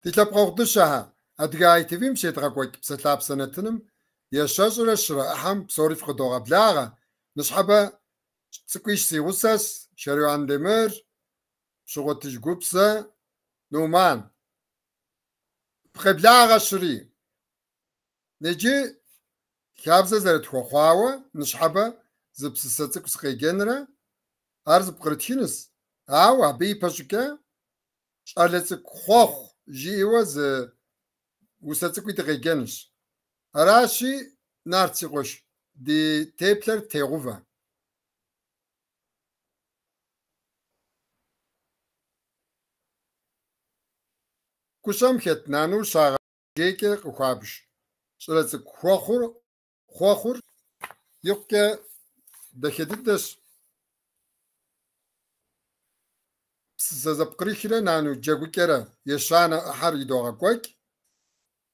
Ди лъэпкъэгъу дыщэхэ, Адыгэ ITV-м щедгъэкӏуэкӏ Псэлъапсэ нэтыным 73 ӏыхьэм псори фыкъыдогъэблагъэ. Ныщхьэбэ цӏыкӏуищ си гъусэщ: Шэрий Андемыр, Пщыгъуэтыж Гупсэ, Нуман. Фыкъеблагъэ щыри. Иджы хабзэ зэрытхуэхъуауэ, ныщхьэбэ зы псысэ цӏыкӏу сыкъеджэнрэ ар зэпкърытхынущ, ауэ абы ипэ щӏыкӏэ щӏалэ цӏыкӏу хъуэхъу жиӏэуэ зы усэ цӏыкӏуи дыкъеджэнущ. Аращи, Нарт си къуэш, ди теплъэр тегъувэ. Гущэм хэт нанур щагъэжейкӏэ къыхуабж щӏалэ цӏыкӏу хъуэхъур икъукӏэ дахэ дыдэщ. Псысэ зэпкърыхрэ нану джэгукӏэрэ ещанэ ӏыхьэр идогъэкӏуэкӏ.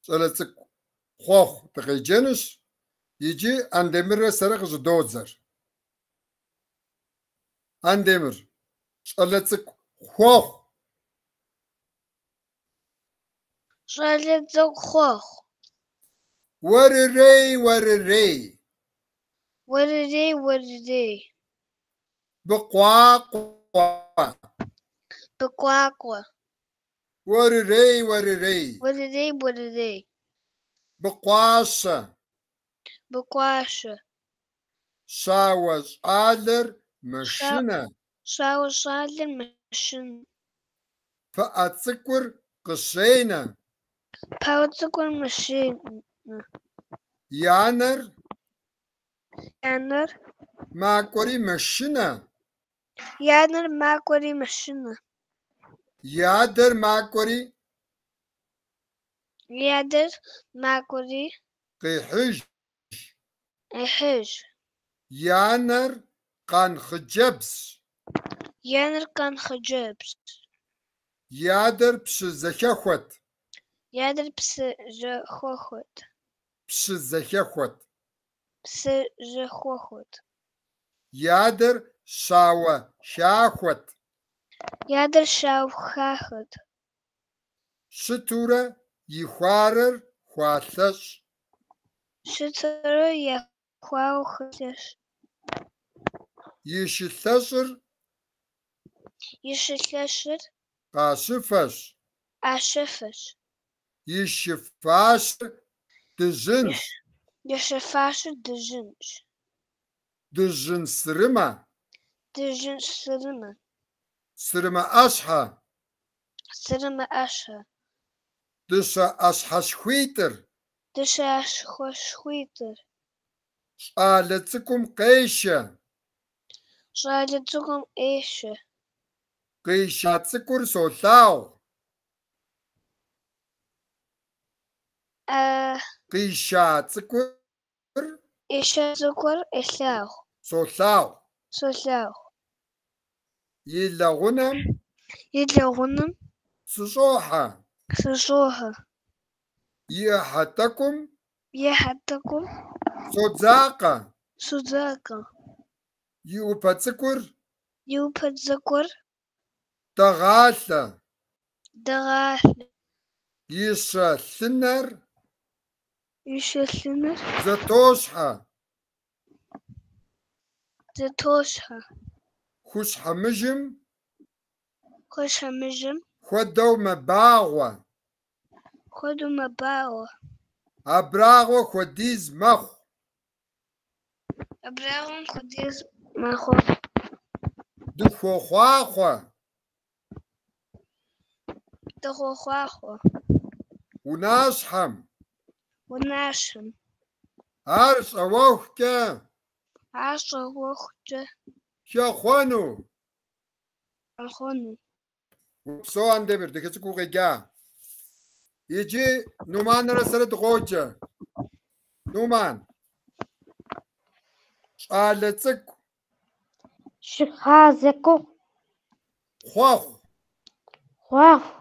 Щӏалэ цӏыкӏу хъуэхъу дыкъеджэнущ. Иджы Андемыррэ сэрэ къыщӏыдодзэр. Андемыр, щӏалэ цӏыкӏу хъуэхъу. Щӏалэ цӏыкӏу хъуэхъу. Уэрырей, уэрырей. Уэрырей, уэрырей. Быкъуакъуэ. Быкъуакъуэ. Уэрырей, уэрырей. Уэрырей, уэрырей. Быкъуащэ. Быкъуащэ. Щауэ щӏалэр мэшынэ. Щауэ щӏалэр мэшынэ. Пыӏэ цӏыкӏур къыщенэ. Пыӏэ цӏыкӏур къыщенэ. И анэр И анэр макӏуэри мэшынэ. И анэр макӏуэри мэшынэ. И адэр макӏуэри И адэр макӏуэри къехьыж. Къехьыж. И анэр къан хъыджэбзщ. И анэр къан хъыджэбзщ. И адэр пщы зэхэхуэт. И адэр псы зэхэхуэт. Пщы зэхэхуэт. Псы зэхэхуэт. И адэр щауэ хахуэт. И адэр щауэ хахуэт. Щытурэ и хуарэр хуалъэщӏ. Щытурэ и хуарэр хуалъэщӏ. И шы лъэщыр И шы лъэщыр къащыфэщ. Къащыфэщ. И шы фащэр дыжьынщ. И шы фащэр дыжьынщ. Дыжьын сырымэ. Дыжьын сырымэ. Сырымэ ӏэщхьэ. Сырымэ ӏэщхьэ. Дыщэ ӏуащхьэшхуитӏыр. Дыщэ ӏуащхьэшхуитӏыр. Щӏалэ цӏыкӏум къешэ. Щӏалэ цӏыкӏум къешэ. Къиша цӏыкӏур солъагъу. Къиша цӏыкӏур Къиша цӏыкӏур елъагъу. Солъагъу. Солъагъу. И лэгъунэм И лэгъунэм сыщӏохьэ. Сыщӏохьэ. И ӏыхьэ тӏэкӏум И ӏыхьэ тӏэкӏум содзакъэ. Содзакъэ. И ӏупэ цӏыкӏур И ӏупэ цӏыкӏур дэгъалъэ. Дэгъалъэ. И щэ лъынэр И щэ лъынэр зэтощхьэ. Зэтощхьэ. Хущхьэмыжым Хущхьэмыжым хуэдэу мэбагъуэ. Хуэдэу мэбагъуэ. Абрагъуэ хуэдиз мэхъу. Абрагъуэм хуэдиз мэхъу. Дыхуохъуахъуэ! Дыхуохъуахъуэ! Унащхьэм Унащхьэм Ар щӏэуэхукӏэ Ар щӏэуэхукӏэ хэхъуэну. Хэхъуэну. Упсэу, Андемыр, дахэ цӏыкӏуу укъеджа. Иджы Нуманрэ сэрэ дыкъоджэ. Нуман. Щӏалэ цӏыкӏу. Щӏалэ цӏыкӏу. Хъуэхъу. Хъуэхъу.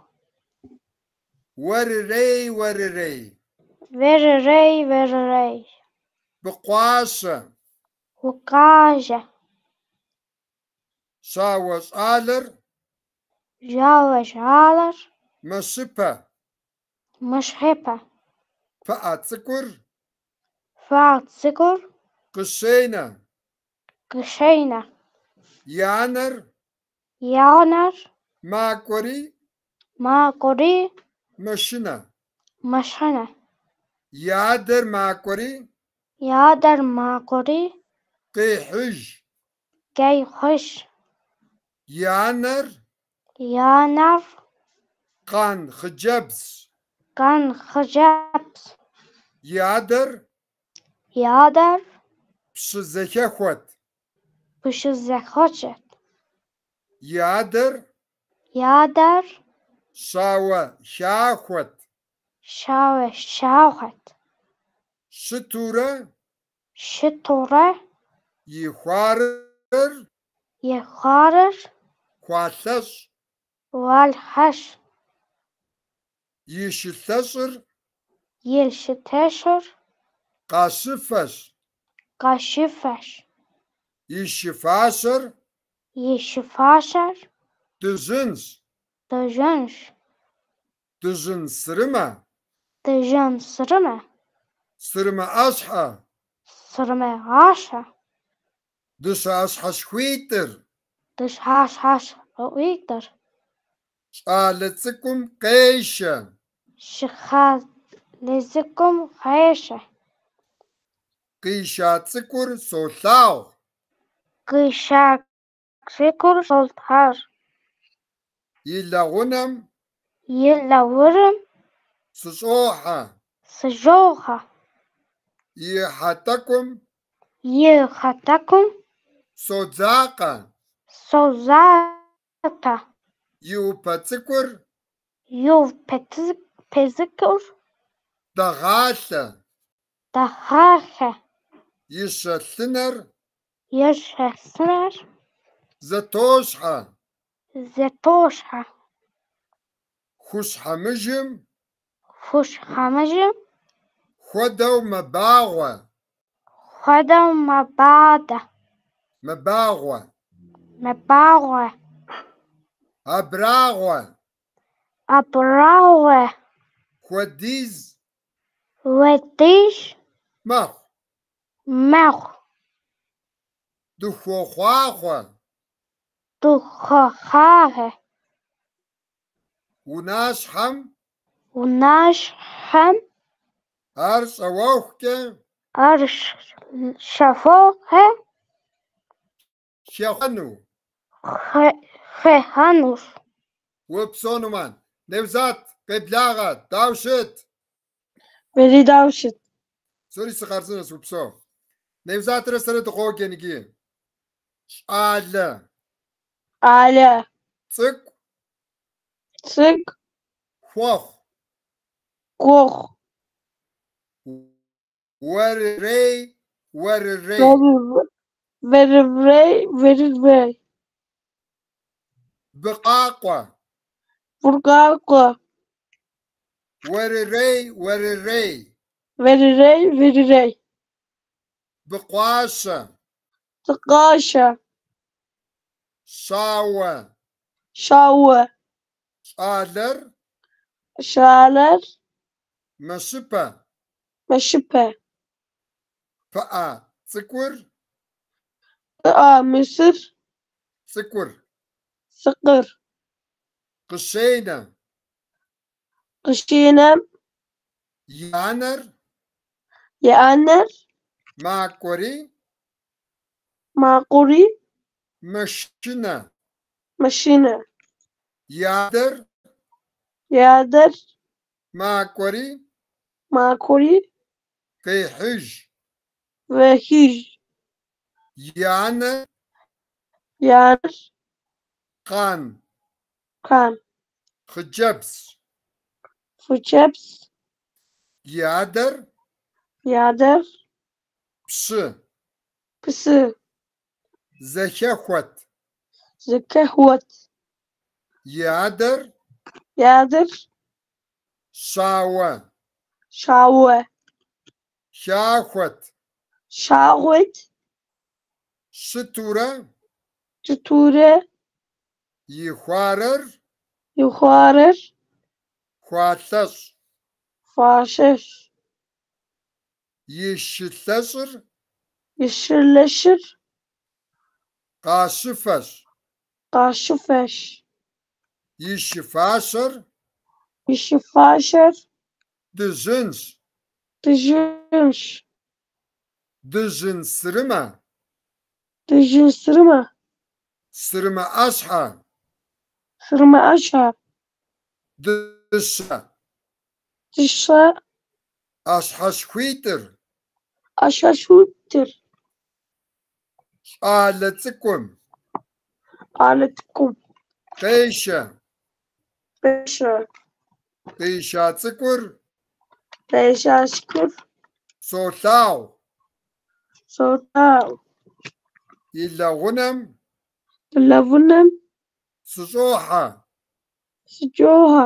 Уэрырей, уэрырей. Уэрырей, уэрырей. Быкъуащэ. Укъуащэ. Щауэ щӏалэр Щауэ щӏалэр мэщыпэ. Мыщхьэпэ. Пыӏэ цӏыкӏур. Фэ цӏыкӏур. Къыщенэ. Къыщенэ. И анэр. И анэр. Макӏуэри. Макӏуэри. Мэшынэ. Мэшынэ. И адэр макӏуэри. И адэр макӏуэри. Къехьыж. Къехьыж. И анэр. И анэр. Къан хъыджэбзщ. Къан хъыджэбз. И адэр. И адэр. Пщы зэхэхуэт. Пщы зэхэхуэт. И адэр. И адэр. Щауэ хахуэт. Щауэ хахуэт. Щытурэ. Щытурэ. И хуарэр. И хуарэр. Хуалъэщӏ. Хуалъэщӏ. И шылъэщӏыр. И шылъэщӏыр. Къащыфэщ. Къащыфэщ. И шы фащэр. И шы фащэр. Дыжьынщ. Дыжьынщ. Дыжьын сырымэ. Дыжьын сырымэ. Сырымэ ӏэщхьэ. Сырымэ ӏэщхьэ. Дыщэ ӏуащхьэшхуитӏыр. Дыщэ ӏуащхьэшхуитӏыр. Щӏалэ цӏыкӏум къешэ. Щӏалэ цӏыкӏум къешэ. Къиша цӏыкӏур солъагъу. Къиша цӏыкӏур солъагъу. И лэгъунэм. И лэгъунэм. Сыщӏохьэ. Сыщӏохьэ. И хьэ тӏэкӏум. И хьэ тӏэкӏум. Содзакъэ. Содзакъэ. И ӏупэ цӏыкӏур. И ӏупэ цӏыкӏур. Дэгъалъэ. Дэгъалъэ. И щэ лъынэр. И щэ лъынэр. Зэтощхьэ. Зэтощхьэ. Хущхьэмыжым. Хущхьэмыжым. Хуэдэу мэбагъуэ. Хуэдэу мэбадэ. Мэбагъуэ. Мэбагъуэ. Абрагъуэ. Абрагъуэ. Хуэдиз. Хуэдиз. Мэхъу. Мэхъу. Дыхуохъуахъуэ. Дыхуохъуахъуэ. Унащхьэм. Унащхьэм. Ар щӏэуэхукӏэ. Ар щӏэуэхукӏэ. Хэхъуэну. Хэхъуэнущ. Упсэу, Нуман. Невзат, къеблагъэ, дауэ ущыт? Вери дауэ ущыт? Сэри сыхъарзынэщ, упсэу. Невзатрэ сэрэ дыкъоджэ иджы. Щӏалэ. Щӏалэ. Цӏыкӏу. Цӏыкӏу. Хуэхъу. Хуэхъу. Уэррей, уэррей. Веррей, веррей. Быкъакъуэ. Быкъакъуэ. Уэррей, уэррей. Веррей, веррей. Быкъуащэ. Быкъуащэ. Щауэ. Щауэ. Щӏалэр. Щӏалэр. Мэщыпэ. Мэщыпэ. Пыӏэ цӏыкӏур. Пыӏэ мысыр. Цӏыкӏур. Цӏыкӏур. Къыщенэ. Къыщенэ. И анэр. И анэр. Макӏуэри. Макӏуэри. Мэшынэ. Мэшынэ. И адэр. И адэр. Макӏуэри. Макӏуэри. Къехьыж. Къехьыж. И анэр. И анэр. Къан. Къан. Хъыджэбзщ. Хъыджэбз. И адэр. И адэр. Пщы. Пщы. Зэхэхуэт. Зэхэхуэт. И адэр. И адэр. Щауэ. Щауэ. Хахуэт. Хахуэт. Щытурэ. Щытурэ. И хуарэр. И хуарэр. Хуалъэщӏ. Фащэщ. И шы лъэщыр И шы лъэщыр къащыфэщ. Къащыфэщ. И шы фащэр И шы фащэр дыжьынщ. Дыжьынщ. Дыжьын сырымэ. Дыжьын сырымэ. Сырымэ ӏэщхьэ. Сырымэ ӏэщхьэ. Дыщэ. Дыщэ. ӏуащхьэшхуитӏыр. ӏуащхьэшхуитӏыр. Щӏалэ цӏыкӏум. Щӏалэ цӏыкӏум. Къешэ. Къешэ. Къиша цӏыкӏур. Къиша цӏыкӏур. Солъагъу. Солъагъу. И лэгъунэм. И лэгъунэм. Сыщӏохьэ. Сыщӏохьэ.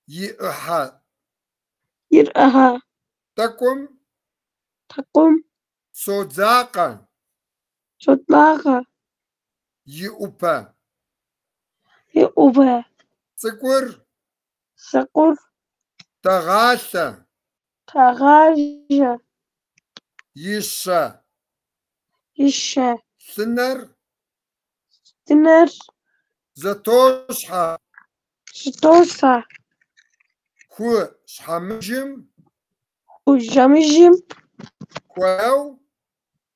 И ӏыхьэ. И ӏыхьэ. Тӏэкӏум. Тӏэкӏум. Содзакъэ. Содзакъэ. И ӏупэ. И ӏупэ. Цӏыкӏур. Цӏыкӏур. Дэгъалъэ. Дэгъалъэ. И щэ. И щэ. Лъынэр. Лъынэр. Зэтощхьэ. Зэтощхьэ. Ху щхьэмыжым. Ху щхьэмыжым. Хуэдэу.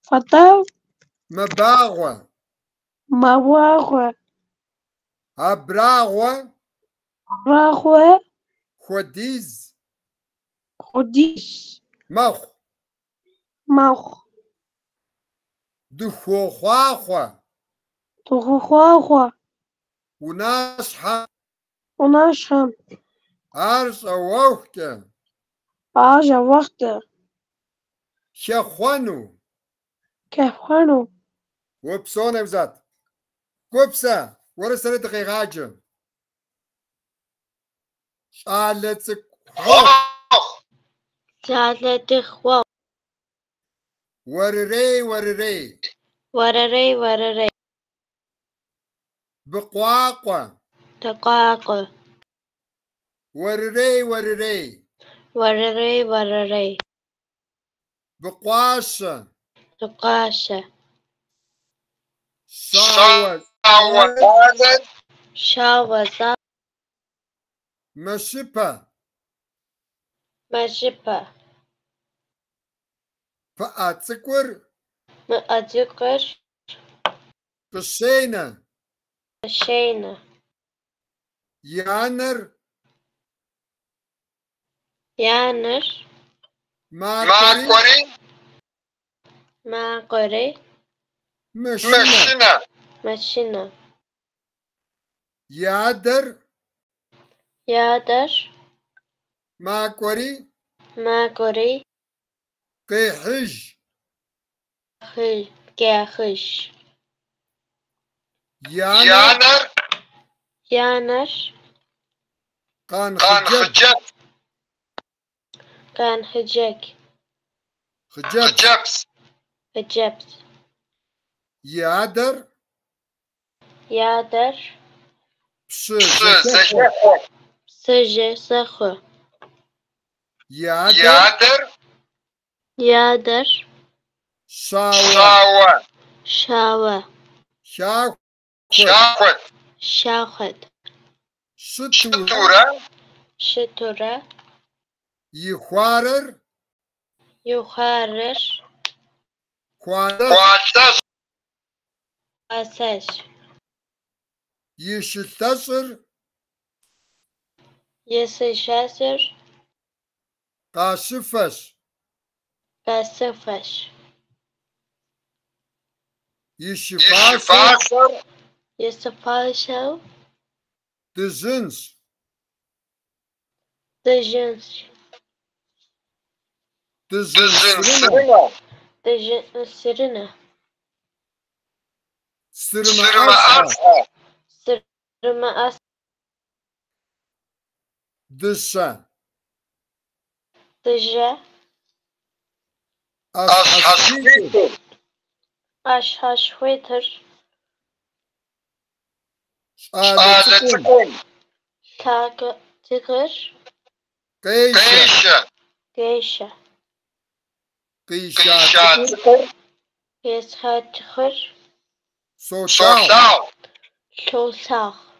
Хуэдэу. Мэбагъуэ. Мэбагъуэ. Абрагъуэ. Абрагъуэ. Хуэдиз. Хуэдиз. Мэхъу. Мэхъу. Дыхуохъуахъуэ. Дыхуохъуахъуэ. Унащхьэм. Унащхьэм. Ар щӏэуэхукӏэ. Ар щӏэуэхукӏэ. Хэхъуэну. Хэхъуэну. Упсэу, Нэвзат. Гупсэ, уэрэ сэрэ дыкъегъаджэ. Щӏалэ цӏыкӏу хъуэхъу. Щӏалэ цӏыкӏу. Уэрырей, уэрырей. Уэрырей, уэрырей. Быкъуакъуэ. Дыкъуакъуэ. Уэрырей, уэрырей. Уэрырей, уэрырей. Быкъуащэ. Быкъуащэ. Щауэ щӏалэр. Щауэ щӏалэр. Мэщыпэ. Мэщыпэ. Пыӏэ цӏыкӏур. Пыӏэ цӏыкӏур. Къыщенэ. Къыщенэ. И анэр. И анэр. Макӏуэри. Макӏуэри. Мэшынэ. Мэшынэ. И адэр. И адэр. Макӏуэри. Макӏуэри. Къехьыж. Къехьыж. И анэр. И анэр. Къан хъыджэбз. Къан хъыджэбз. Хъыджэбз. Хъыджэбз. И адэр. И адэр. Пщы зэхэхъуэ. Пщы зэхэхъуэ. И адэр. И адэр. Щауэ. Щауэ. Хахуэт. Хахуэт. Щытурэ. Щытурэ. И хуарэр. И хуарэр. Хуалъэщ. Хуалъэщ. И шы лъэщыр. И шы лъэщыр. Къащыфэщ. Къащыфэщ. И шы фащэр. И шы фащэр. Дыжьынщ. Дыжьынщ. Дыжьын сырымэ. Дыжьын сырымэ. Сырымэ ӏэщхьэ. Сырымэ ӏэщхьэ. Дыщэ. Дыщэ. ӏуащхьэшхуитӏыр. ӏуащхьэшхуитӏыр. Щӏалэ цӏыкӏум. Щӏалэ цӏыкӏур. Къешэ. Къешэ. Къиша цӏыкӏур. Къиша цӏыкӏур. Солъагъу. Солъагъу.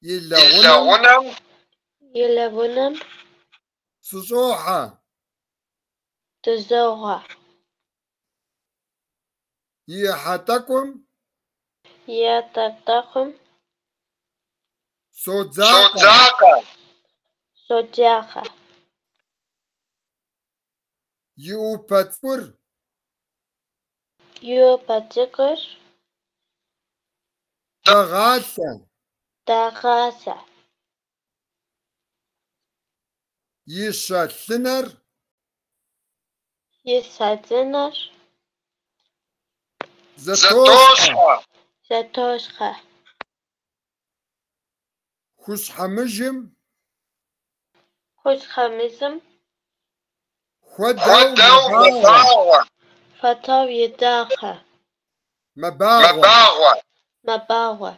И лэгъунэм. И лэгъунэм. Сыщӏохьэ. Сыщӏохьэ. И ӏыхьэ тӏэкӏум. И ӏыхьэ тӏэкӏум. Содзакъэ. Содзакъэ. И ӏупэ цӏыкӏур. И ӏупэ цӏыкӏур. Дэгъалъэ. Дэгъалъэ. И щэ лъынэр. И щэ лъынэр. Зэтощхьэ. Зэтощхьэ. Хущхьэмыжым. Хущхьэмыжым. Хуэдэу мэбагъуэ. Хуэдэу и дахэ. Мэбагъуэ. Мэбагъуэ.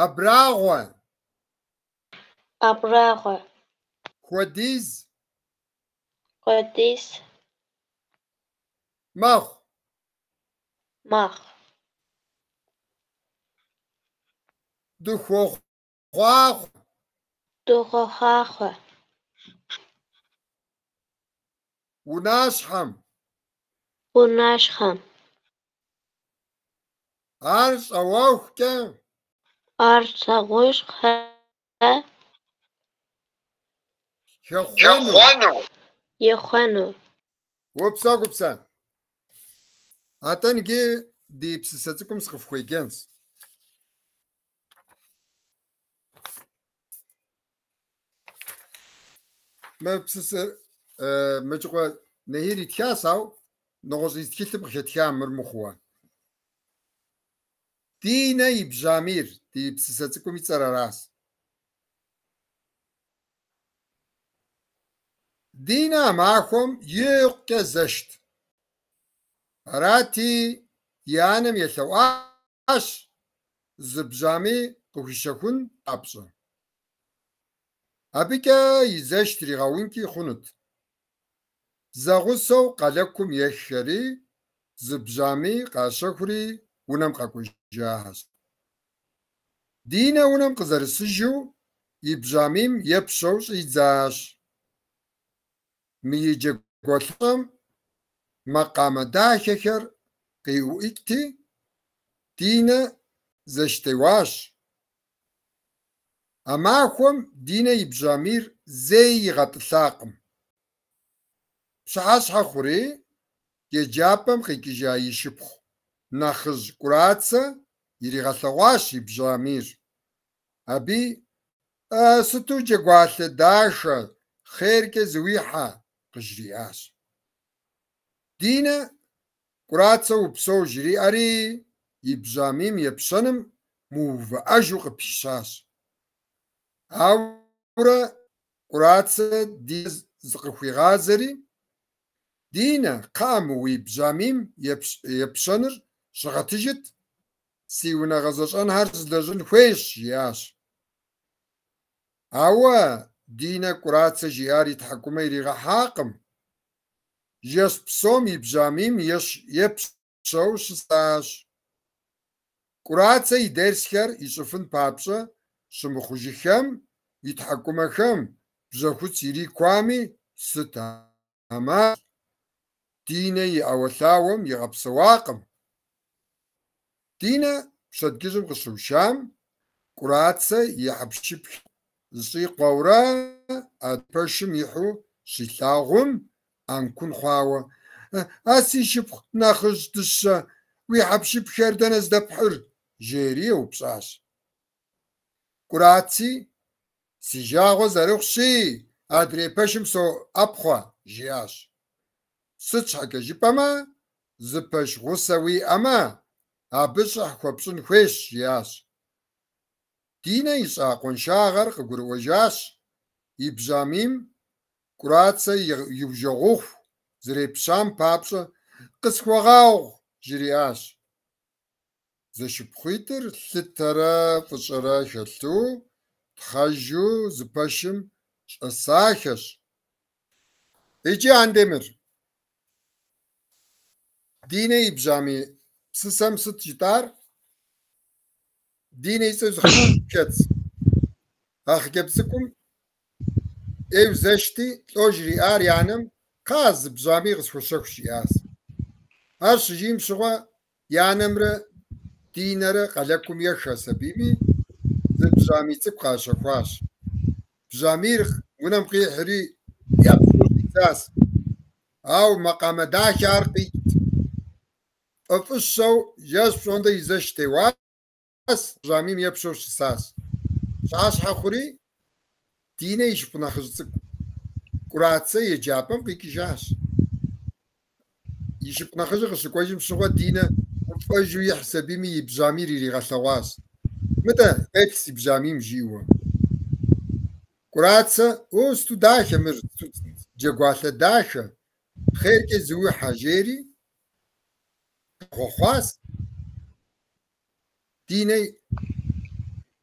Абрагъуэ. Абрагъуэ. Хуэдиз. Хуэдиз. Мэхъу. Мэхъу. Дыхуохъуахъуэ. Дыхуохъуахъуэ. Унащхьэм. Унащхьэм. Ар щӏэуэхукӏэ. Ар щӏэуэхукӏэ. Хэхъуэну. Хэхъуэну. Упсэу, Гупсэ. Атӏэ иджы ди псысэ цӏыкӏум сыкъыфхуеджэнщ. Мы псысэр Мэджыкъуэ Нэхир итхащ, ауэ нэгъуэщӏ и тхылъым къыхэтха мыр мыхъууэ. Динэ и бжьамийр, ди псысэ цӏыкӏум и цӏэр аращ. Динэ а махуэм икъукӏэ зэшт. Арати, и анэм елъэӏуащ зы бжьамий къыхуищэхун папщӏэ. Абыкӏэ и зэш тригъэункӏи хъунут. Зэгъусэу къалэкум еххэри, зы бжьамий къащэхури унэм къэкӏуэжахэщ. Динэ унэм къызэрысыжу и бжьамийм епщэу щӏидзащ. Мы и джэгуалъэщӏэм макъамэ дахэхэр къиӏукӏти, Динэ зэштеуащ. А махуэм Динэ и бжьамийр зэи игъэтӏылъакъым. Пщыхьэщхьэ хъури, еджапӏэм къикӏыжа и шыпхъу нэхъыжь Кӏурацэ иригъэлъэгъуащ и бжьамийр. Абыи «Сыту джэгуалъэ дахэ, хъеркӏэ зыуихьэ», къыжриӏащ. Динэ Кӏурацэ упсэу жриӏэри, и бжьамийм епщэным мыувыӏэжу къыпищащ. Ауэрэ Кӏурацэ Динэ зыкъыхуигъазэри: «Динэ, кхъыӏэ, мы уи бжьамийм епщэныр щыгъэтыжыт, си унэ гъэзэщӏэнхэр злэжьын хуейщ», жиӏащ. Ауэ Динэ Кӏурацэ жиӏар и тхьэкӏумэ иригъэхьакъым. Жэщ псом и бжьамийм епщэу щысащ. Кӏурацэ и дерсхэр ищӏыфын папщӏэ щымыхъужыххэм и тхьэкӏумэхэм бжьэхуц ирикуами, сыт ӏэмал, Динэ и ӏэуэлъауэм игъэпсэуакъым. Динэ пщэдджыжьым къыщыушам, Кӏурацэ и хьэпшыпхэр зэщӏикъуэурэ адрей пэшым ихьу щилъагъум, ӏэнкун хъуауэ: «А си шыпхъу нэхъыжь дыщэ, уи хьэпшыпхэр дэнэ здэпхьыр?» жери еупщӏащ. Кӏураци: «Си жагъуэ зэрыхъущи, адрей пэшым соӏэпхъуэ», жиӏащ. Сыт щхьэкӏэ жыпӏэмэ, зы пэш гъусэ уиӏэмэ, абы щӏыхь хуэпщӏын хуейщ, жиӏащ. Динэ ищӏа къуаншагъэр къыгурыӏуэжащ, и бжьамийм Кӏурацэ иужэгъуху зэрепщам папщӏэ «къысхуэгъэгъу» жриӏащ. Зэшыпхъуитӏыр лъытэрэ фӏыщӏэрэ хэлъу, тхъэжу зы пэшым Щӏэсахэщ. Иджы, Андемыр, Динэ и бжьамий псысэм сыт жытӏар? Динэ и цӏэу зы хъыджэбз хэтщ. А хъыджэбз цӏыкӏум ӏейуэ зэшти, лӏо жриӏар и анэм, кхъа, зы бжьамий къысхуэщэху, жиӏащ. Ар щыжиӏэм щыгъуэ и анэмрэ Динэрэ къалэкум еххэщ абими, зы бжьамий цӏыкӏу къащэхуащ. Бжьамийр унэм къихьри епщэу щӏидзащ. Ауэ макъамэ дахэ ар къикӏт. Фӏэфӏыщэу жэщ пщӏондэ и зэш теуащ, бжьамийм епщэу щысащ. Пщыхьэщхьэ хъури, Динэ и шыпхъу нэхъыжь цӏыкӏу Кӏурацэ еджапӏэм къикӏыжащ. И шыпхъу нэхъыжьыр къыщыкӏуэжым щыгъуэ Динэ гуфӏэжу ихьщ абими и бжьамийр иригъэлъэгъуащ. Мыдэ, къеплъ си бжьамийм, жиӏэуэ. Кӏурацэ, о, сыту дахэ мыр, сыту джэгуалъэ дахэ, хъеркӏэ зыухьэ, жери къехъуэхъуащ. Динэ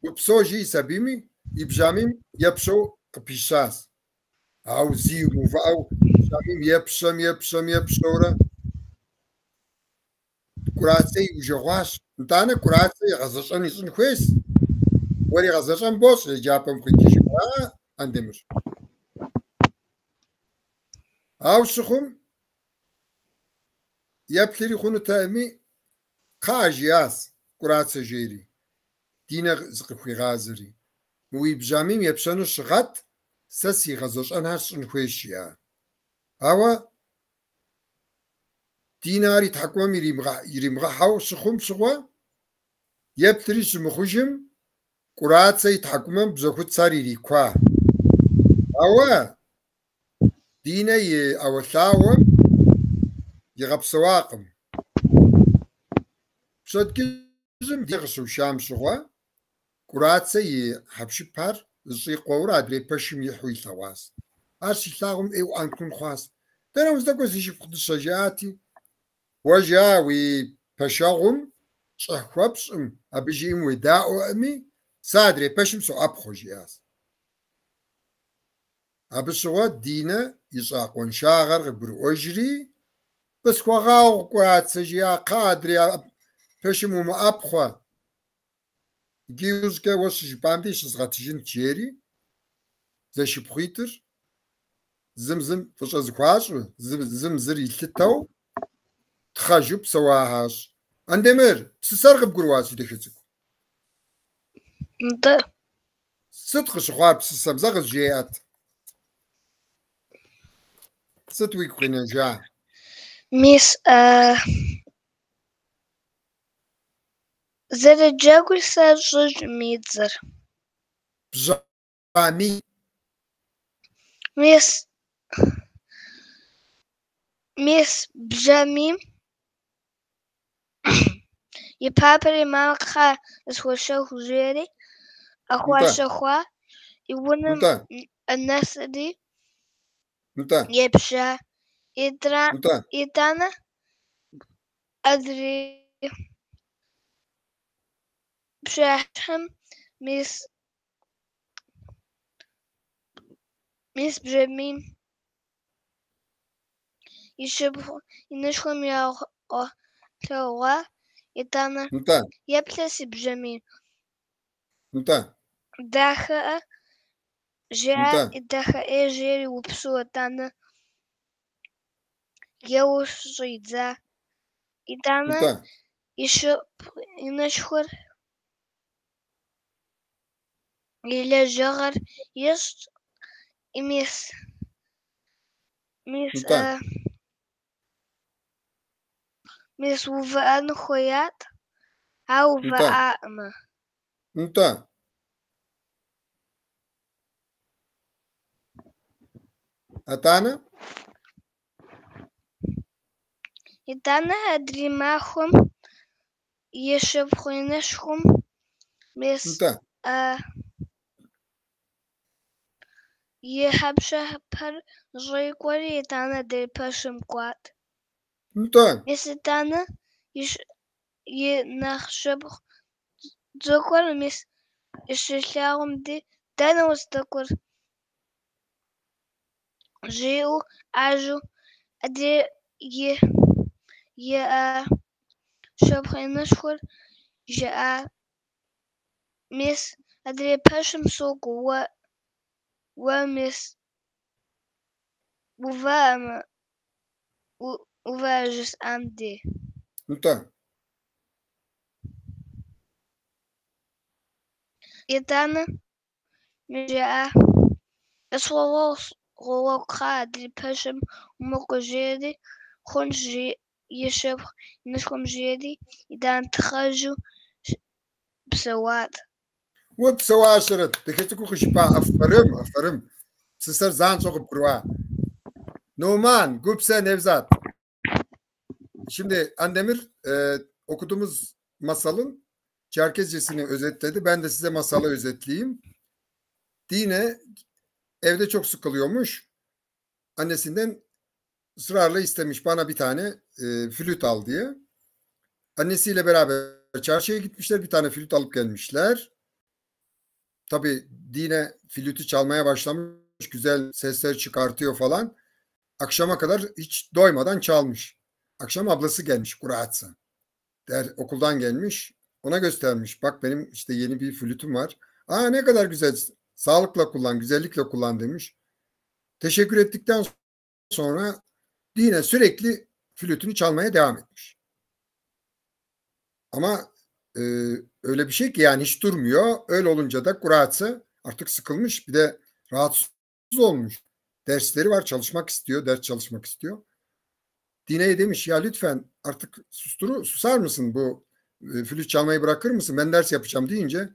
упсэу жиӏэщ абими и бжьамийм епщэу къыпищащ. Ауэ зи мыувыӏэу бжьамийм епщэм, епщэм, епщэурэ Кӏурацэ иужэгъуащ. Нтӏанэ Кӏурацэ и гъэзэщӏэн ищӏын хуейщ. Уэри гъэзэщӏэн бощӏ еджапӏэм къикӏыжу, ара, Андемыр? Ауэ щыхъум, еплъри хъунутэкъыми, кхъа жиӏащ, Кӏурацэ жери, Динэ зыкъыхуигъазэри. Мы уи бжьамийм епщэнур щыгъэт, сэ си гъэзэщӏэнхэр сщӏын хуейщ, жиӏа. Ауэ Динэ ар и тхьэкӏумэм иримыгъэхьэу щыхъум щыгъуэ, еплъри щымыхъужым, Кӏурацэ и тхьэкӏумэм бжьэхуцэр ирикуа. Ауэ Динэ и ӏэуэлъауэм игъэпсэуакъым. Пщэдджыжьым Динэ къыщыушам щыгъуэ, Кӏурацэ и хьэпшыпхэр зэщӏикъуэурэ адрей пэшым ихьу илъэгъуащ. Ар щилъагъум ӏейуэ ӏэнкун хъуащ. Дэнэ уздэкӏуэр, си шыпхъу дыщэ, жиӏати, уэ жа уи пэшэгъум щӏыхь хуэпщӏым, абы жиӏэм уедаӏуэӏыми, сэ адрей пэшым соӏэпхъуэ, жиӏащ. Абы щыгъуэ Динэ ищӏа къуаншагъэр къыгурыӏуэжри, къысхуэгъэгъу, Кӏурацэ, жиӏа, кхъа, адрей пэшым умыӏэпхъуэ. Иджы иужькӏэ уэ щыжыпӏам дей щызгъэтыжынт, жери зэшыпхъуитӏыр зым зым фӏыщӏэ зыхуащӏу, зым зыр илъытэу тхъэжу псэуахэщ. Андемыр, псысэр къыбгурыӏуа, си дахэ цӏыкӏу? Нтӏэ. Сыт къыщыхъуар псысэм? Зэ къызжеӏэт. Сыт уигу къинэжа? Мис, зэрыджэгур сэ сщӏэжкъым и цӏэр. Бжьамий. Мис, мис бжьамийм и папэр и мамэ кхъа къысхуэщэху жери, къыхуащэхуа, и унэм Нтӏэ. нэсри Нтӏэ. епща. Нтӏэ. Итӏанэ адрей пщыхьэщхьэм мис, мис бжьамийм и шыпхъу инышхуэм ягъэлъэгъуа, итӏанэ Нтӏэ. еплъ си бжьамийм. Нтӏэ. Дахэӏэ жиӏа, Нтӏэ. дахэ ӏей жери упсэу, итӏанэ еуэу щӏидза. Итӏанэ Нтӏэ. и шыпхъу инышхуэр и лэжьыгъэр ищӏт, и мис, мис, Нтӏэ. мис увыӏэн хуеят, ауэ Нтӏэ. увыӏакъымэ. Нтӏэ. Атӏанэ? Итӏанэ адрей махуэм и шыпхъу инышхуэм мис, Нтӏэ. и хьэпшыпхэр щӏикъуэри, итӏанэ адрей пэшым кӏуат. Нтӏэ. Мис итӏанэ и нэхъ шыпхъу цӏыкӏур мис щилъагъум дей, дэнэ уздэкӏуэр? Жиӏэу ӏэжьэу адрей и шыпхъу инышхуэр жиӏа: Мис адрей пэшым сокӏуэ, уэ мис увыӏэ жысӏэм дей. Нтӏэ. Итӏанэ жиӏа: Къысхуэгъэгъу, кхъыӏэ, адрей пэшым умыкӏуэ, жиӏэри, хъунщ, и шыпхъу инышхуэм жиӏэри, итӏанэ тхъэжу псэуат. Уэ псэуащэрэт, дахэ цӏыкӏуу къыжыпӏа, афэрым, афэрым. Псысэр занщӏэу къыбгурыӏуа. Нуман, Гупсэ, Nevzat. Şimdi Andemir okuduğumuz masalın Çerkezcesini özetledi. Ben de size masalı özetleyeyim. Dine evde çok sıkılıyormuş. Annesinden ısrarla istemiş bana bir tane flüt al diye. Annesiyle beraber çarşıya gitmişler. Bir tane flüt alıp gelmişler. Tabii Dine flütü çalmaya başlamış. Güzel sesler çıkartıyor falan. Akşama kadar hiç doymadan çalmış. Akşam ablası gelmiş Kuratsa. Der, okuldan gelmiş. Ona göstermiş. Bak benim işte yeni bir flütüm var. Aa ne kadar güzel. Sağlıkla kullan, güzellikle kullan demiş. Teşekkür ettikten sonra Dine sürekli flütünü çalmaya devam etmiş. Ama öyle bir şey ki yani hiç durmuyor. Öyle olunca da Kuratsa artık sıkılmış. Bir de rahatsız olmuş. Dersleri var, çalışmak istiyor, ders çalışmak istiyor. Dine'ye demiş ya lütfen artık susar mısın bu flüt çalmayı bırakır mısın? Ben ders yapacağım deyince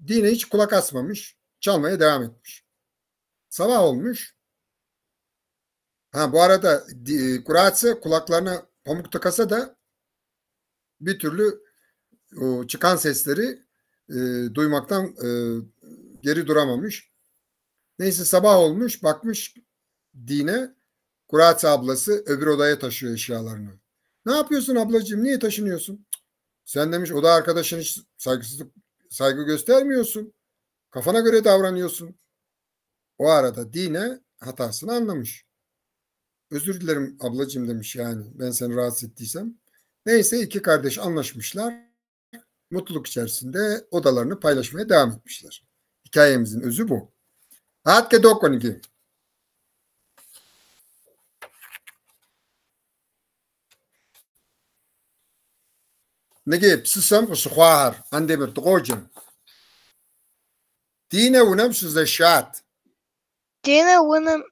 Dine hiç kulak asmamış. Çalmaya devam etmiş. Sabah olmuş. Ha bu arada Kuratsa kulaklarına pamuk tıkasa da bir türlü o çıkan sesleri duymaktan geri duramamış. Neyse sabah olmuş bakmış Dine Kuratsa ablası öbür odaya taşıyor eşyalarını. Ne yapıyorsun ablacığım? Niye taşınıyorsun? Sen demiş oda arkadaşın hiç saygı göstermiyorsun. Kafana göre davranıyorsun. O arada Dine hatasını anlamış. Özür dilerim ablacığım demiş yani ben seni rahatsız ettiysem. Neyse iki kardeş anlaşmışlar. Mutluluk içerisinde odalarını paylaşmaya devam etmişler. Hikayemizin özü bu. Hatke dokonigi. Nege psısem къыщыхъуахэр Андемыр дыкъоджэ. Динэ унэм щызэшат. Динэ унэм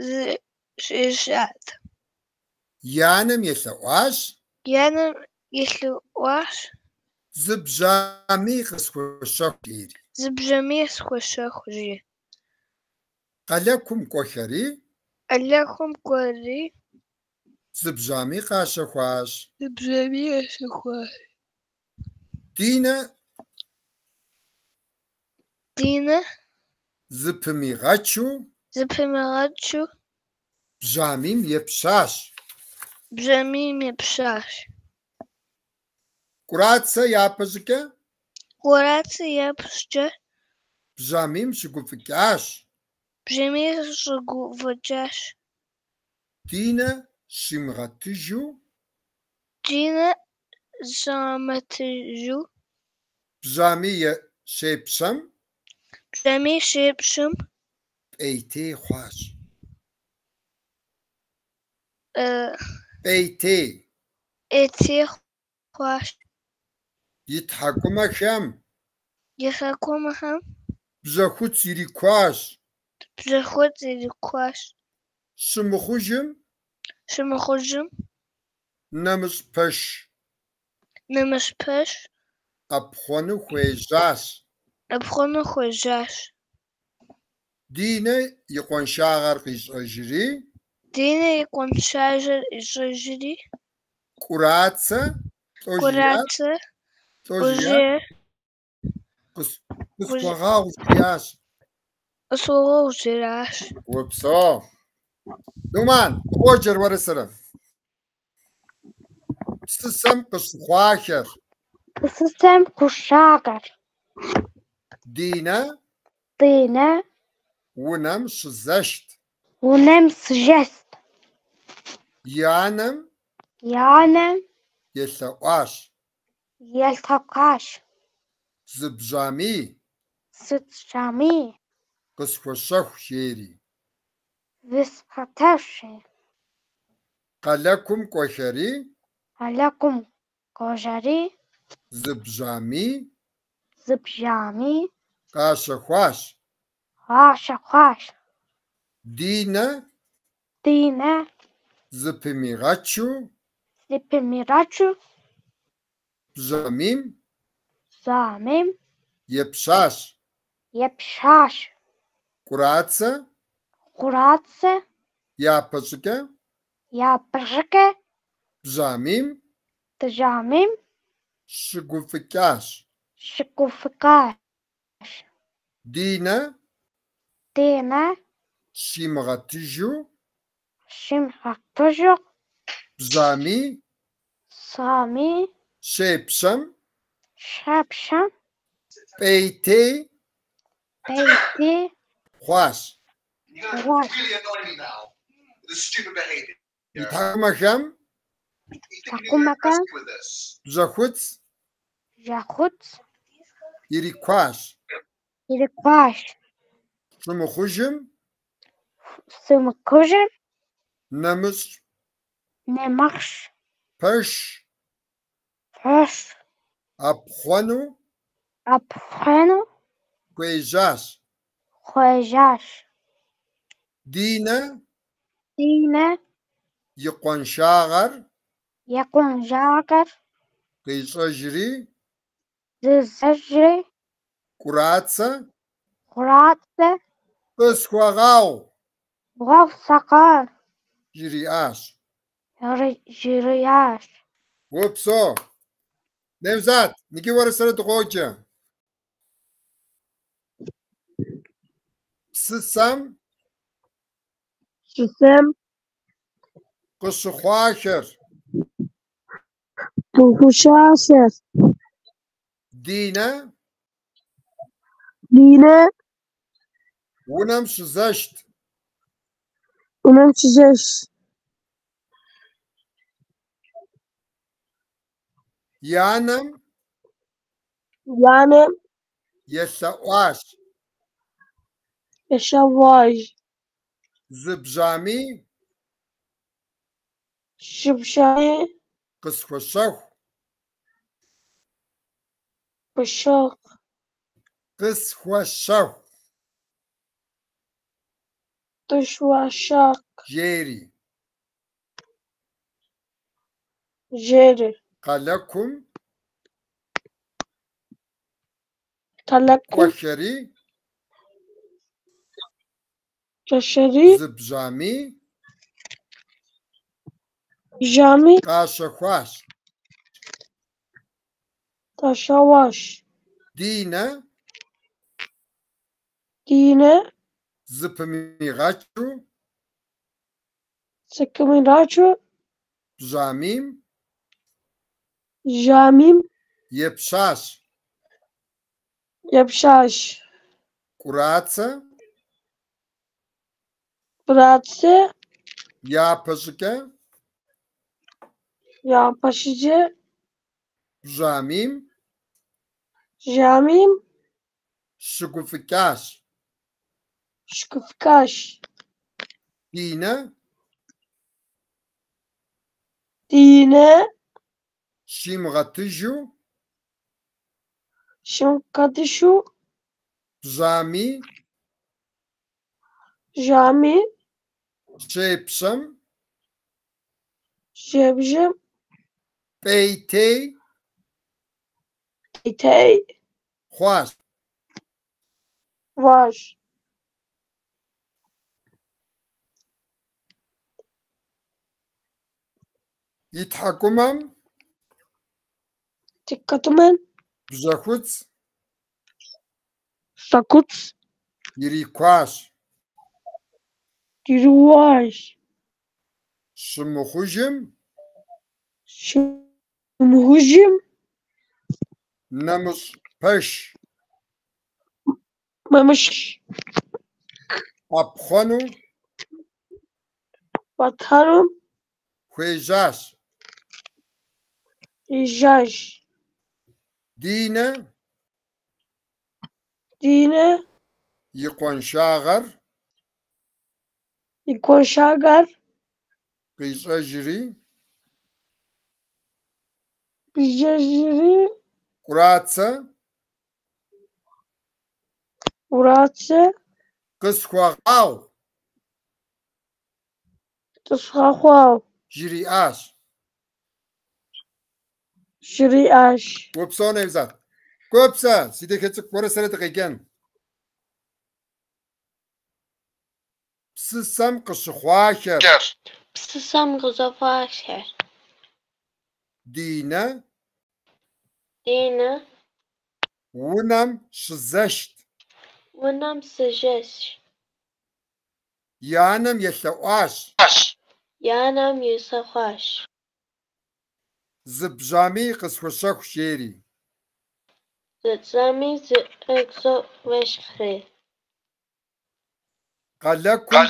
зыщешат. И анэм елъэӀуащ. И анэм елъэӀуащ. Зы бжьамий къысхуэщэху, жери. Зы бжьамий схуэщэху, жи. Къалэкум кӀуэхэри. Къалэкум кӀуэри. Зы бжьамий къащэхуащ. Зы бжьамий къащэхуащ. Динэ. Динэ. Зыпымигъэчу. Зыпимыгъэчу. Бжьамийм епщащ. Бжьамийм епщащ. Кӏурацэ япэ щӏыкӏэ. Кӏурацэ япэ щӏыкӏэ. Бжьамийм щыгуфӏыкӏащ. Бжьамийм щыгуфӏыкӏащ. Динэ щимыгъэтыжу. Динэ щимыгъэтыжу. Бжьамий щепщэм. Бжьамий щепщэм. Пӏейтей хъуащ. Пӏейтей. Пӏейтей хъуащ. И тхьэкӏумэхэм. И тхьэкӏумэхэм. Бжьэхуц ирикуащ. Бжьэхуц ирикуащ. Щымыхъужым. Щымыхъужым. Нэмыщӏ пэш. Нэмыщӏ пэш. Ӏэпхъуэну хуежьащ. Ӏэпхъуэну хуежьащ. Динэ и къуаншагъэр къищӏэжри. Динэ и къуаншагъэр ищӏэжри. Кӏурацэ Кӏурацэ лӏо къысхуэгъэгъу жриӏащ. Къысхуэгъэгъу жриӏащ. Упсэу. Нуман, дыкъоджэр уэрэ сэрэ. Псысэм къыщыхъуахэр. Псысэм къыщыхъуахэр. Динэ. Динэ. Унэм щызэшт. Унэм сыщӏэст. И анэм И анэм елъэӏуащ. Елъэӏуащ. Зы бжьамий. Зы бжьамий. Къысхуэщэху, жери. Къысхуэщэху, жери. Къалэкум кӏуэхэри. Къалэкум кӏуэхэри. Зы бжьамий. Зы бжьамий. Къащэхуащ. Къащэхуащ. Динэ. Динэ. Зыпимыгъэчу. Зыпимыгъэчу. Бжьамийм. Бжьамийм. Епщащ. Епщащ. Кӏурацэ. Кӏурацэ. Япэщӏыкӏэ. Япэщӏыкӏэ. Бжьамийм. Бжьамийм. Щыгуфӏыкӏащ. Щыгуфӏыкӏащ. Динэ. Динэ. Щимыгъэтыжу. Щимыгъэтыжу. Бжьамий. Бжьамий. Щепщэм. Щепщэм. Пӏейтей. Пӏейтей. Хъуащ. Хъуащ. И тхьэкӏумэхэм. Тхьэкӏумэхэм. Бжьэхуц. Бжьэхуц. Ирикуащ. Ирикуащ. Щымыхъужым. Щымыхъужым. Нэмыщӏ. Нэмыщӏ. Пэш. Пэш. ӏэпхъуэну. Ӏэпхъуэну. Хуежьащ. Хуежьащ. Динэ. Динэ. И къуаншагъэр. И къуаншагъэр. Къищӏэжри. Къищӏэжри. Кӏурацэ. Кӏурацэ. Къысхуэгъэгъу. Гъэгъу сакъар. Жриӏащ. Жриӏащ. Упсэу. Невзат, иджы уэрэ сэрэ дыкъоджэ. Псысэм. Псысэм. Къыщыхъуахэр. Къыщыхъуахэр. Динэ. Динэ. Унэм щызэшт. Унэм щызэшт. И анэм. И анэм. Елъэӏуащ. Елъэӏуащ. Зы бжьамий. Зы бжьамий. Къысхуэщэху. Къысхуэщэху. Къысхуэщэху. Къысхуэщэху. Жери. Жери. Къалэкум. Къалэкум. Кӏуэхэри. Кӏуэхэри. Зы бжьамий. Бжьамий. Къащэхуащ. Къащэхуащ. Динэ. Динэ. Зыпимыгъэчу. Зыпимыгъэчу. Бжьамийм. Бжьамийм. Епщащ. Епщащ. Кӏурацэ. Кӏурацэ. Япэщӏыкӏэ. Япэщӏыкӏэ. Бжьамийм. Бжьамийм. Щыгуфӏыкӏащ. Щыгуфӏыкӏащ. Динэ. Динэ. Щимыгъэтыжу. Щимыгъэтыжу. Бжьамий. Бжьамий. Щепщэм. Щепщэм. Пӏейтей. Пӏейтей. Хъуащ. Хъуащ. И тхьэкӏумэм. Тхьэкӏумэм. Бжьэхуц. Бжьэхуц. Ирикуащ. Ирикуащ. Щымыхъужым. Щымыхъужым. Нэмыщӏ пэш. Нэмыщӏ. ӏэпхъуэну. Уэтэрым хуежьащ. Ежьащ. Динэ Динэ и къуаншагъэр и къуаншагъэр къищӏэжри, къищӏэжри, Кӏурацэ Кӏурацэ къысхуэгъэгъу къысхуэгъэгъу жриӏащ. Жриӏащ. Упсэу, Невзат. Гупсэ, си дахэ цӏыкӏу, уэрэ сэрэ дыкъеджэн. Псысэм къыщыхъуахэр. Псысэм къыщыхъуахэр. Динэ Динэ унэм щызэшт. Унэм щызэшт. И анэм елъэӏуащ. И анэм елъэӏуащ. Зы бжьамий къысхуэщэху, жери. Зы бжьамий къысхуэщэху. Къалэкум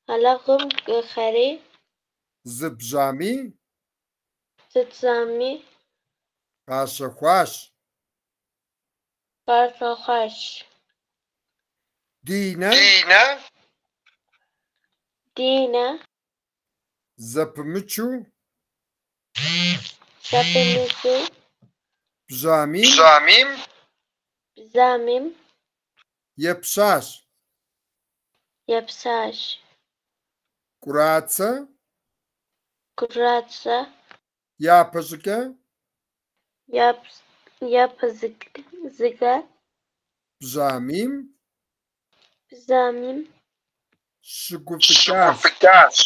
Къалэкум дыхьэри зы бжьамий зы бжьамий къащэхуащ. Къащэхуащ. Динэ Динэ зэпымычу зэпымычу бжьамийм бжьамийм епщащ. Епщащ. Кӏурацэ Кӏурацэ япэщӏыкӏэ япэщӏыкӏэ бжьамийм бжьамийм щыгуфӏыкӏащ.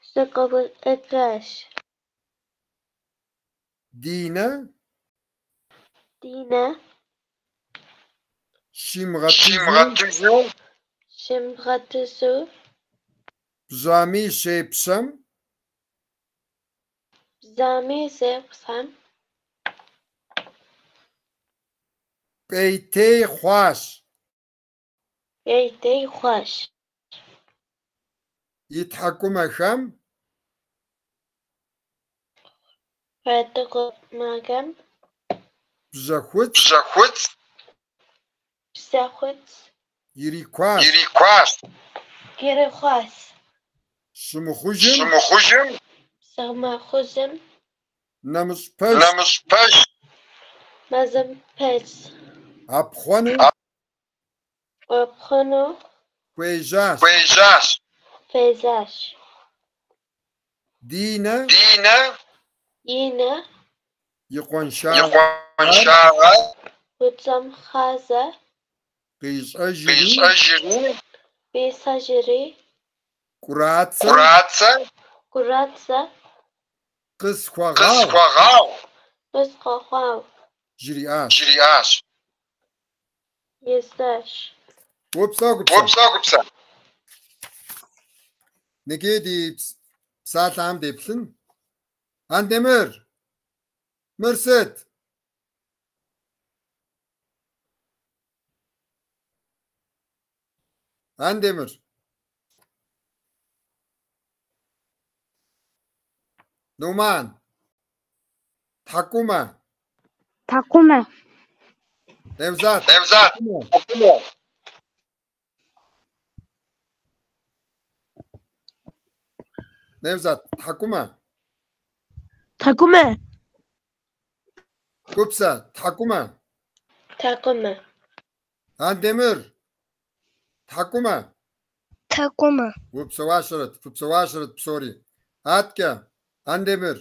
Щыгуфӏыкӏащ. Динэ Динэ щимыгъэтыжу щимыгъэтыжу бжьамий щепщэм бжьамий щепщэм пӏейтей хъуащ. Пӏейтей хъуащ. И тхьэкӏумэхэм Тхьэкӏумэхэм бжьэхуц бжьэхуц ирикуащ. Ирикуащ. Щымыхъужым Щымыхъужым нэмыщӏ пэш нэмыщӏ пэш ӏэпхъуэну ӏэпхъуэну хуежьащ. Хуежьащ. Динэ Динэ и къуаншагъэр къуаншагъэр къищӏэжри къищӏэжри Кӏурацэ Кӏурацэ къысхуэгъэгъу къысхуэгъэгъу жриӏащ. Жриӏащ. Упсэу, Гупсэ. Иджы ди псалъэхэм деплъын. Андемыр, мыр сыт? Андемыр. Нуман. Тхьэкӏумэ. Тхьэкӏумэ. Невзат. Тхьэкӏумэ. Невзат, тхьэкӏумэ. Тхьэкӏумэ. Гупсэ, тхьэкӏумэ. Тхьэкӏумэ. Андемыр, тхьэкӏумэ. Тхьэкӏумэ. Упсэуащэрэт, фыпсэуащэрэт псори. Аткӏэ, Андемыр,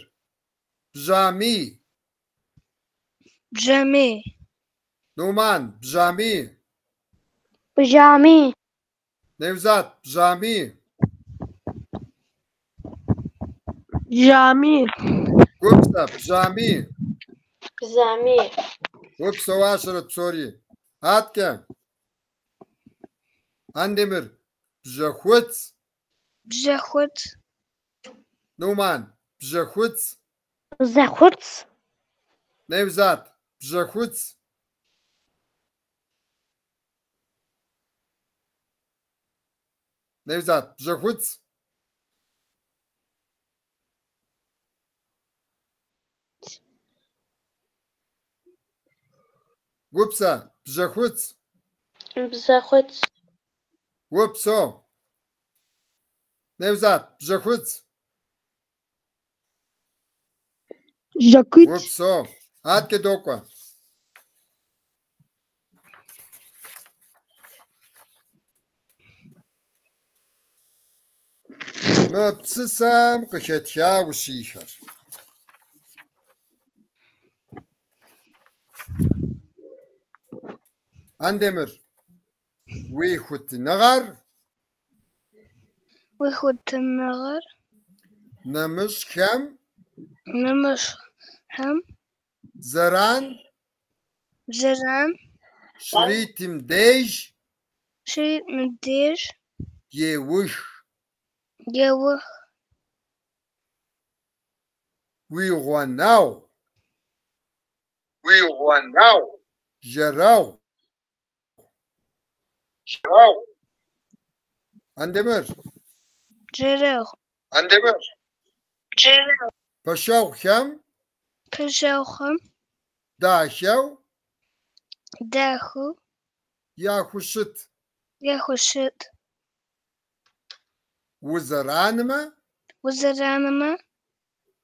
бжьамий. Бжьамий. Нуман, бжьамий. Бжьамий. Невзат, бжьамий. Бжьамий. Гупсэ, бжьамий. Бжьамий. Упсэуащэрэт псори. Аткӏэ, Андемыр, бжьэхуц. Бжьэхуц. Нуман, бжьэхуц. Бжьэхуц. Невзат, бжьэхуц. Nevzat, бжьэхуц. Гупсэ, бжьэхуц. Бжьэхуц. Упсэу. Nevzat, бжьэхуц. Жакыт. Упсэу. Адэкӏэ докӏуэ. Мы псысэм къыхэтха ущиехэр. Андемыр, уи хуитыныгъэр Уи хуитыныгъэр нэмыщӏхэм нэмыщӏхэм зэран зэран щритым деж щритым деж еух. Еух. Уи гъунэгъу жэрэгъу. Андемыр. Жэрэгъу. Пэшэгъухэм Пэшэгъухэм дахэу дахэу яхущыт. Яхущыт. Узэранымэ Узэранымэ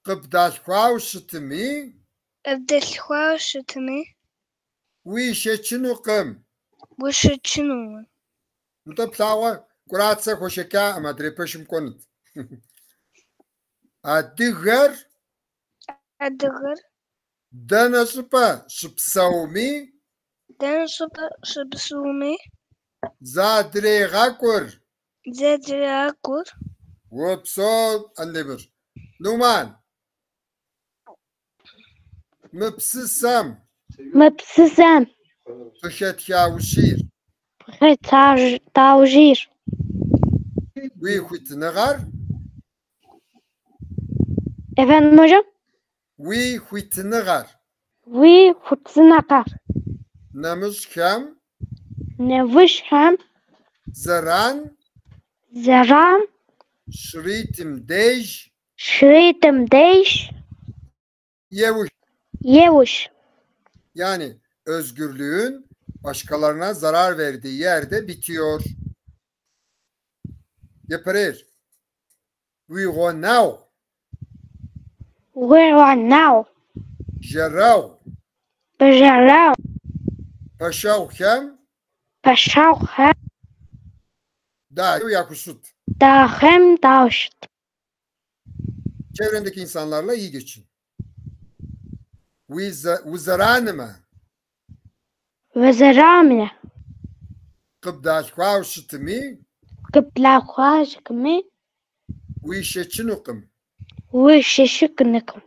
къыбдалъхуауэ щытми къыбдалъхуауэ щытми уишэчынукъым. Уишэчынукъым. Нтӏэ плъагъуэ Кӏурацэ хуэшэчакъым, адрей пэшым кӏуэнут. Адыгэр Адыгэр дэнэ щӏыпӏэ щыпсэуми дэнэ щӏыпӏэ щыпсэуми задрегъэкӏур. Задрегъэкӏур. Упсэу, Андемыр. Нуман. Мы псысэм Мы псысэм къыхэтха ущийр. къыхэтха ущийр. Уи хуитыныгъэр Efendim hocam? Уи хуитыныгъэр Уи хуитыныгъэр нэмыщӏхэм нэмыщӏхэм зэран зэран щритым деж щритым деж еух. Еух. Yani özgürlüğün başkalarına zarar verdiği yerde bitiyor. Yaparır. Уи гъунэгъу Уи гъунэгъу жэрэгъу жэрэгъу пэшэгъухэм пэшэгъухэм дахэу яхущыт. дахэу яхущыт. Çevrendeki insanlarla iyi geçin. Узэранымэ Узэранымэ къыбдалъхуауэ щытми къыбдалъхуауэ щытми уишэчынукъым. Уишэчынукъым.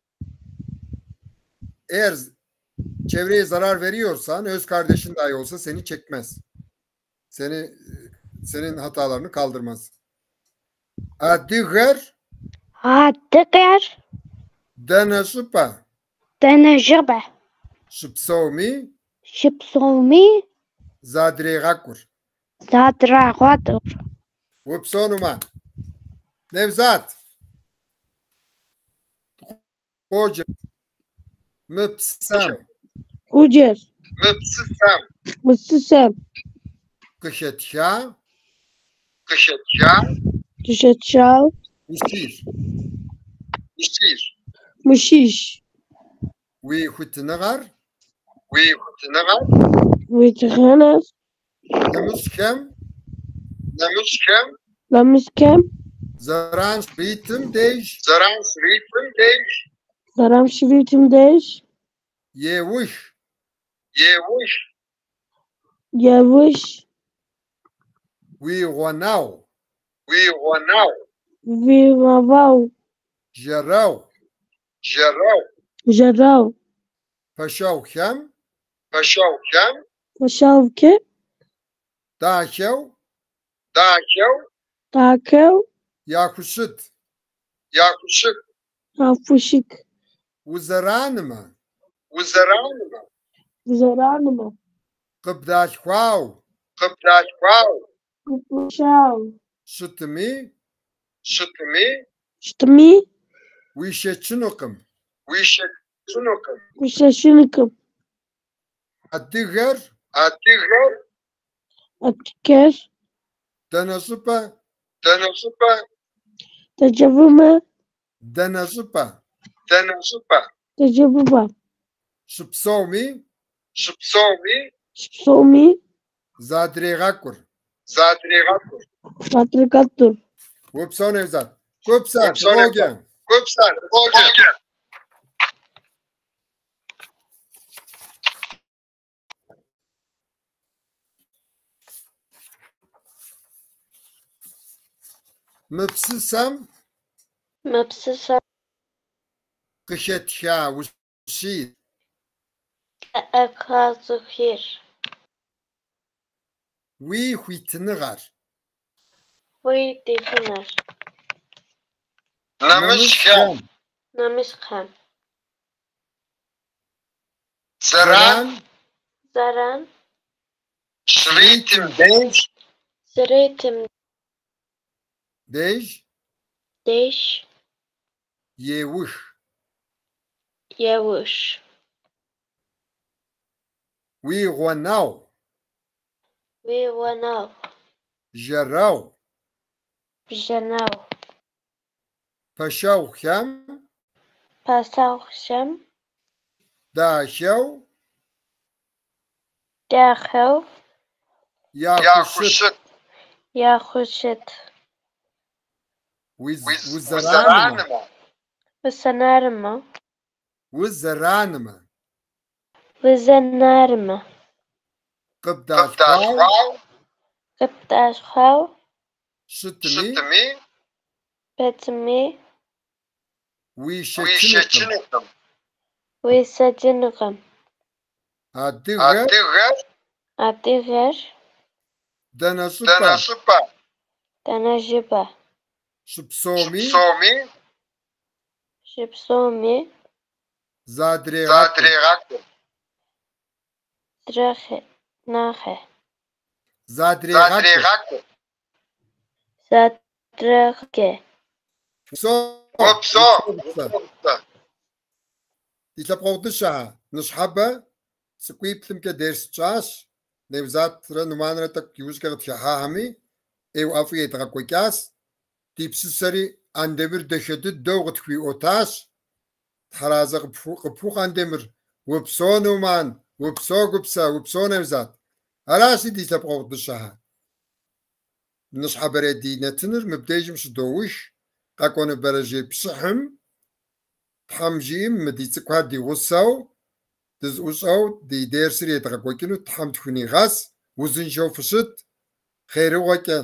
Eğer çevreye zarar veriyorsan öz kardeşin dahi olsa seni çekmez. Senin hatalarını kaldırmaz. Адыгэр Адыгэр дэнэ щӏыпӏэ дэнэ щӏыпӏэ щыпсэуми щыпсэуми задрегъэкӏур. Задрегъэкӏур. Упсэу, Нуман. Nevzat. Къоджэ. Мы псысэм Къоджэр. Мы псысэм Мы псысэм къыхэтха къыхэтха ущийр. Ущийр. Уи хуитыныгъэр Уи хуитыныгъэр нэмыщӏхэм нэмыщӏхэм зэран щритым деж зэран щритым деж еух. Еух. Уи гъунэгъу Уи гъунэгъу жэрэгъу жэрэгъу пэшэгъухэм пэшэгъухэм дахэу дахэу яхущыт. Яхущыт. Узэранымэ Узэранымэ къыбдалъхуауэ къыбдалъхуауэ Щытми, Щытми, уишэчынукъым. уишэчынукъым. Адыгэр Адыгэр дэнэ щӏыпӏэ дэджэгумэ, дэнэ щӏыпӏэ дэджэгумэ, щыпсэуми щыпсэуми задрегъэкӏур. задрегъэкӏур. Упсэу, Невзат. Гупсэ, дыкъоджэ. Мы псысэм Мы псысэм къыхэтха ущийр. къыхэзыхыр. Уи хуитыныгъэр. Уи дихыныр. Нэмыщӏхэм. Нэмыщӏхэм. Зэран Зэран щритым деж зритым деж деж еух. еуш. Уи гъунэгъу Уи гъунэгъу жэрэгъу жэнэгъу пэшэгъухэм пасэгъухэм дахэу дахэу яхущыт. яхущыт. Узэранымэ. Узэнарымэ. Узэранымэ. Узэнарымэ. Къыбдалъхуау Къыбдалъхуау щытми пэтми уишэчынукъым. уисэджынукъым. Адыгэр Адыгэр дэнэ щӏыпӏэ дэнэ щӏыпӏэ щыпсэуми щыпсэуми задрегъэкӏур. зрехьэ нахэ. Задрегъэкӏур. Задрегъэкӏ. Упсэу! Ди лъэпкъэгъу дыщэхэ, ныщхьэбэ цӏыкӏуиплӏымкӏэ дерс тщӏащ. Невзатрэ Нуманрэ тӏэкӏу иужькӏэ къытхыхьахэми, ӏейуэ ӏэфӏу едгъэкӏуэкӏащ. Ди псысэри Андемыр дахэ дыдэу къытхуиӏуэтащ. Тхьэразэ къыпхухъу, Андемыр. Упсэу, Нуман, упсэу, Гупсэ, упсэу, Невзат. Аращи ди лъэпкъэгъу дыщэхэ. Ныщхьэбэрей ди нэтыныр мыбдежым щыдоух, къэкӏуэну бэрэжьей пщыхьым Тхьэм жиӏэм мы ди цӏыкӏухэр ди гъусэу, дызэӏущӏэу ди дерсыр едгъэкӏуэкӏыну Тхьэм тхунигъэс, узыншэу фыщыт, хъерыгъуэкӏэ.